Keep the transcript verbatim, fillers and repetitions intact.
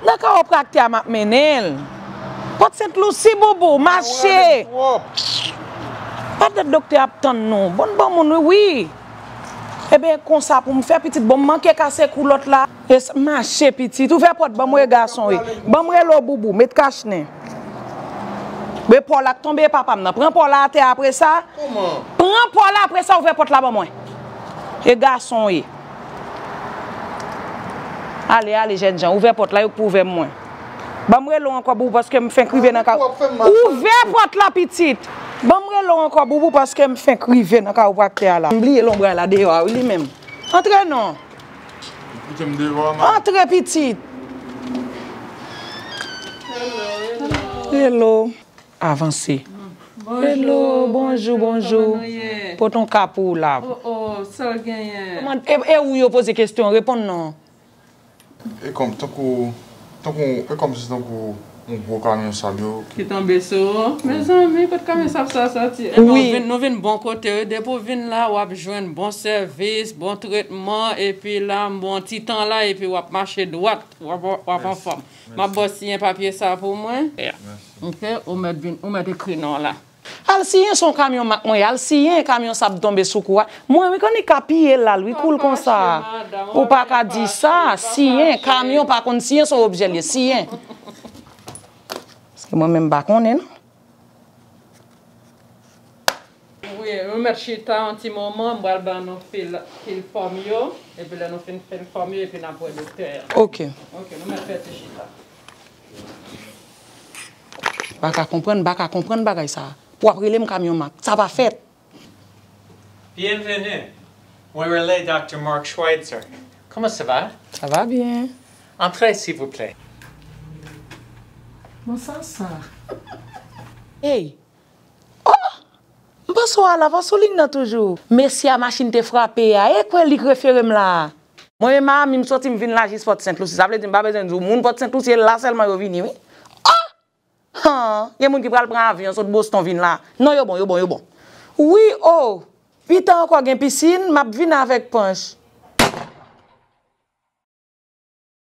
Nan kawo Praktè a m ap mennen l. Pòt Sent Lousi, boubou, mache. Pa dat doktè ap tann nou. Bon, bon moun, wi, wi. Ebyen, konsa pou m fè pitit, bon, m manke kase koulòt la. E s-, mache, pitit. Ouvè pòt, ban m wè gason, wi. Ban m rele w, boubou. Met kach nen. Wi, pa w la k tonbe, papa m nan. Pran pa w la atè apre sa. Pran pa w la apre sa, ouvè pòt la ban mwen. E gason, wi. Ale, ale, jènjan, ouvè pòt la, yo k pou ouvè mwen. Ban m rele w ankò, boubou, paske m fenk rive nan ka. Ouvè pòt la, pitit! Ban m rele w ankò, boubou, paske m fenk rive nan kawo Praktè a la. M bliye lonbray la deyò a, wi, li menm. Antre non. Koute m devan, man. Antre, pitit. Hello. Avanse. Hello, bonjou, bonjou. Pote yon ka pou w la. Oh, oh, sa l genyen? Kòman, e, e ou yo poze kesyon, reponn non. E kòm, tankou, tankou, e kòmsi tankou yon gwo kamyon sab yo ki tonbe sou ou. Mezanmi, kot kamyon sab sa soti? Ebyen, wi, nou vin, nou vin bon kote, wi. Depi w vin la, w ap jwenn bon sèvis, bon tretman, epi la, m ba w ti tan la, epi w ap mache dwat, w ap, w ap anfòm. M ap ba w siyen papye sa pou mwen. Ok, ou mèt vin, ou mèt ekri non w la. Al siyen, se yon kamyon mak mwen ye. Al siyen, kamyon sab tonbe sou kou a. Mwen, wi, konn li ka piye l al, wi, koul konsa. Ou pa ka di sa. Siyen, kamyon pa konn siyen, se yon objè l ye. Siyen. Paske mwen menm m pa konnen, non. Wi, nou mèt chita yon ti moman, m pral ban nou fil, fil fòm yo, epi lè nou fin fil fòm yo, epi n ap wè doktè a. Ok. Ok, nou mèt fè ti chita. M pa ka konprann, m pa ka konprann bagay sa. Pou w ap rele m kamyon mak. Sa pa fèt. Bienvenue. Mwen rele Doktè Mark Schweitzer. Comment ça va? Ça va bien. Entrez, s'il vous plaît. Bon, sa, sa. Hey! Oh! M panse w al avan sou liy nan toujou. Mesye a machin te frape a, e kwè li k refere m la. Mwen menm a mi m soti m vin la jis Pòt Sent Lousi. Sa vle di m pa bezwen di w moun Pòt Sent Lousi e la sèlman yo vini, wi. Oh! Han! Gen moun ki pral pran avyon sot Boston vin la. Non, yo bon, yo bon, yo bon. Wi, oh! Pita ankò gen pisin, m ap vin avèk panch.